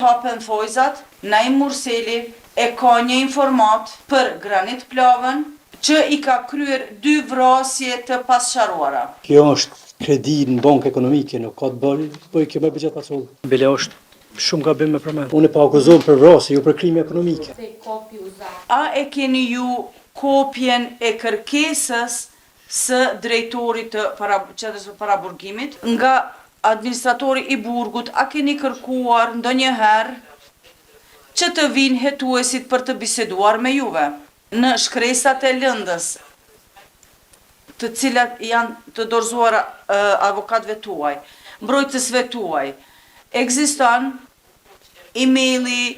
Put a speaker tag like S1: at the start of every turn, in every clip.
S1: Hapen thojzat, Naim Murseli e ka një informatë për Granit Plavën që i ka kryer dy vrasje të pasqaruara.
S2: Kjo është kredi në bankë ekonomike, nuk ka të bëjë bëj kjo me Behgjet Pacollin. Bile është shumë gabim me përmend. Unë po akuzohem për vrasje, jo për krime ekonomike.
S1: A e keni ju kopjen e kërkesës së drejtorit të qendrës së paraburgimit nga administratori i burgut a keni kërkuar ndonjëherë që të vijnë hetuesit për të biseduar me juve? Në shkresat e lëndës të cilat janë të dorëzuara avokatëve tuaj, mbrojtësve tuaj, ekziston emaili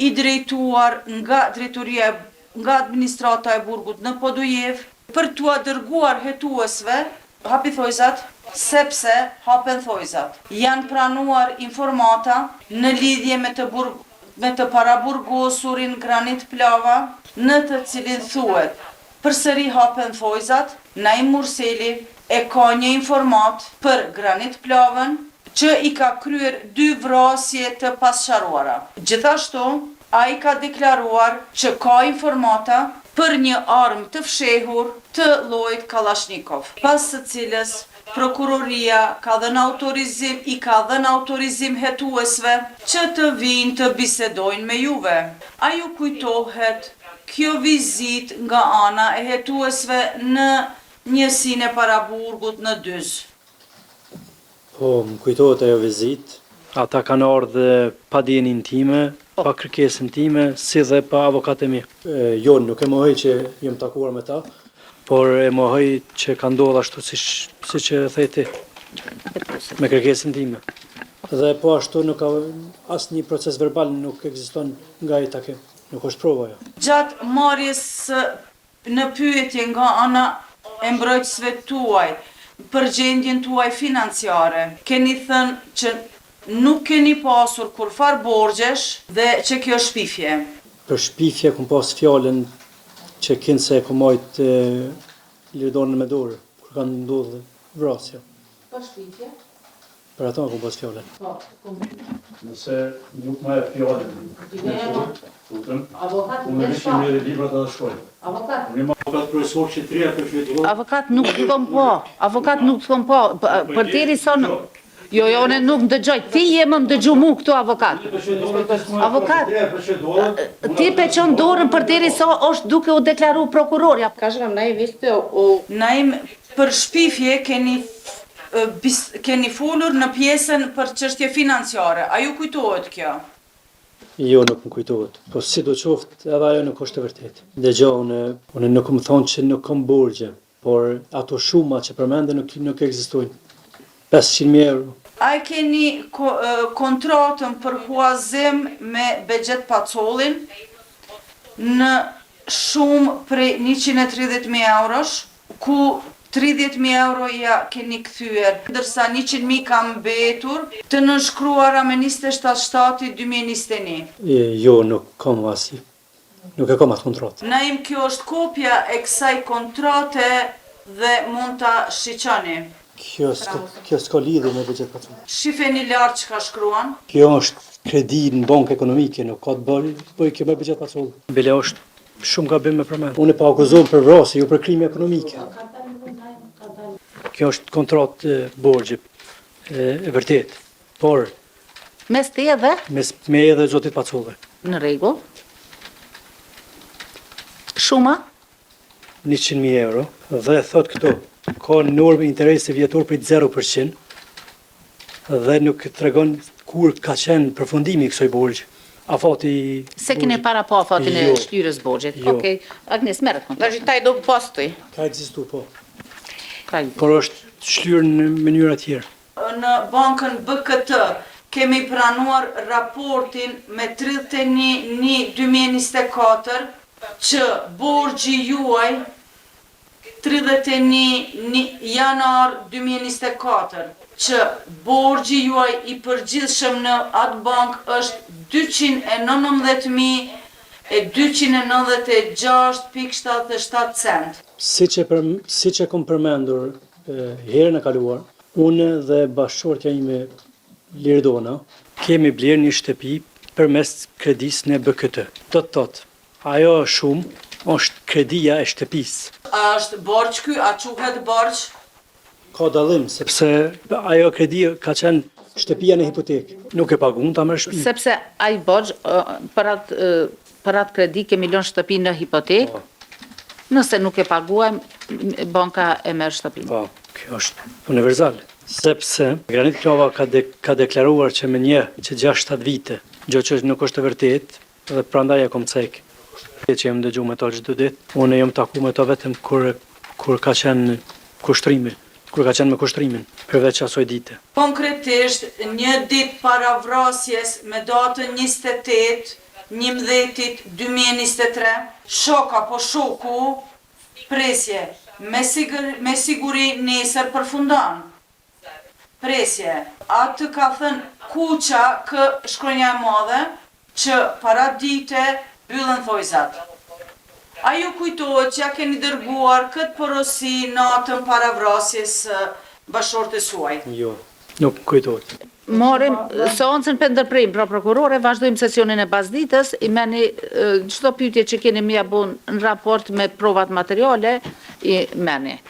S1: i drejtuar nga drejtoria nga administrata e burgut në Podujevë për t'ua dërguar hetuesve, hapi thojzat, sepse hapen thojzat. Janë pranuar informata në lidhje me të burg me të paraburgosurin Granit Plava, në të cilin thuhet, Përsëri hapen thojzat, Naim Murseli e ka një informatë për Granit Plavën që i ka kryer dy vrasje të pasqaruara. Gjithashtu, ai ka deklaruar që ka informata për një armë të fshehur të llojit Kallashnikov, pas së cilës prokuroria ka dhënë autorizim i ka dhënë autorizim hetuesve që të vijnë të bisedojnë me juve. A ju kujtohet kjo vizitë nga ana e hetuesve në njësinë e paraburgut në Dyz?
S2: Po, më kujtohet ajo vizitë. Ata kanë ardhë pa dijeninë time, pa kërkesën time, si dhe pa avokatët e mi. Jo, nuk e mohoj që jam takuar me ta, por e mohoj që ka ndodhur ashtu siç siç e the ti, me kërkesën time. Dhe po ashtu nuk ka asnjë proces verbal nuk ekziston nga ai takim. Nuk është prova ajo.
S1: Gjatë marrjes së në pyetje nga ana e mbrojtësve tuaj për gjendjen tuaj financiare, keni thënë që nuk keni pasur kurrfarë borxhesh dhe që kjo është shpifje.
S2: Për shpifje kom pas fjalën që kinse e kom majt Liridonën me dorë kur ka ndodhë vrasja.
S3: Për shpifje?
S2: Për ato e kom pas fjalën.
S3: Po, kom.
S4: Nëse nuk ma jep fjalën me fol, lutem,
S3: Avokat,
S4: unë veç i mbledh librat edhe shkoj.
S3: Avokat.
S4: Unë jam avokat kryesor që tria për
S3: Avokat nuk të kom po, avokat nuk të kom po, përderisa nuk Jo, jo, unë nuk më dëgjoj. Ti je më më dëgju mu këtu, avokat. Avokat, ti pe çon dorën përderisa është duke u deklaru prokurorja.
S5: Kažem vam, naime, vi ste u...
S1: Naim, për shpifje keni keni folur në pjesën për çështje financiare. A ju kujtohet kjo?
S2: Jo, nuk më kujtohet. Po sidoqoftë, edhe ajo nuk është e vërtetë. Dëgjo, unë unë nuk kam thonë që nuk kam borxhe, por ato shuma që përmende nuk nuk ekzistojnë. 500.000 euro.
S1: A e keni kontratën për huazim me Behgjet Pacollin në shumë prej 130.000 eurosh, ku 30.000 euro ja keni kthyer, ndërsa 100.000 ka mbetur të nënshkruara me 27 shtati 2021.
S2: Jo, nuk kam asnjë. Nuk e kam atë kontratë.
S1: Naim, kjo është kopja e kësaj kontrate dhe mund ta shiqoni.
S2: Kjo s'ka kjo s'ka lidhje me Behgjet Pacollin.
S1: Shifeni lart çka shkruan.
S2: Kjo është kredi në bankë ekonomike, nuk ka të bëjë bëj kjo me Behgjet Pacollin. Bile është shumë gabim me përmend. Unë po akuzohem për vrasje, jo për krime ekonomike. Kjo është kontratë borxhi e vërtetë, por
S3: Mes teje dhe?
S2: Mes meje dhe zotit Pacolli.
S3: Në rregull. Shuma?
S2: 100.000 euro dhe thot këtu ka normë interesi vjetor prej 0% dhe nuk tregon kur ka qenë përfundimi i kësaj borxhi. Afati i
S3: Se keni para po afatin e
S2: Jo.
S3: shtyrës borxhit.
S2: Jo.
S3: Okej. Agnes, merret kontratë.
S5: Znači, taj dug postoji.
S2: Ka ekzistu, po.
S3: Ka ekzistu.
S2: Por është shlyer në mënyra tjera.
S1: Në bankën BKT kemi pranuar raportin me 31 një 2024 që borxhi juaj 31 janar 2024 që borxhi juaj i përgjithshëm në atë bank është 219.296.77 cent.
S2: Siç e për, siç e kom përmendur herën e kaluar, unë dhe bashkëshortja ime Liridona kemi blerë një shtëpi. përmes kredisë në BKT. Do të thotë, ajo shumë është kredia e shtëpisë.
S1: A është borxh ky, a quhet borxh?
S2: Ka dallim sepse ajo kredi ka qenë shtëpia në hipotekë. Nuk e paguan ta merr shtëpinë.
S3: Sepse ai borxh ë, për atë ë, për atë kredi kemi lënë shtëpinë në hipotekë.
S2: Po.
S3: Nëse nuk e paguajmë, m- banka e merr shtëpinë.
S2: Po, kjo është universal. Sepse Granit Plava ka, de, ka deklaruar që me një që 6-7 vite, gjë që nuk është e vërtetë dhe prandaj e kom cek. E që jam dëgju me to çdo ditë, unë jam taku me to vetëm kur kur ka qenë kushtrimi, kur ka qenë me kushtrimin, përveç asaj dite.
S1: Konkretisht, një ditë para vrasjes me datën 28 11 2023, shok apo shoku, presje, me, sigur, me siguri nesër përfundon. Presje, atë ka thënë kuqa kë shkronja e madhe, që para dite mbyllen thojzat. A ju kujtohet që ja keni dërguar këtë porosi natën para vrasjes së bashortes suaj?
S2: Jo, nuk më kujtohet.
S3: Morim seancën pe ndërprejmë, pra prokurore, vazhdojmë sesionin e pasditës, i merrni ë, çdo pyetje që keni më ja bën në raport me provat materiale, i merrni.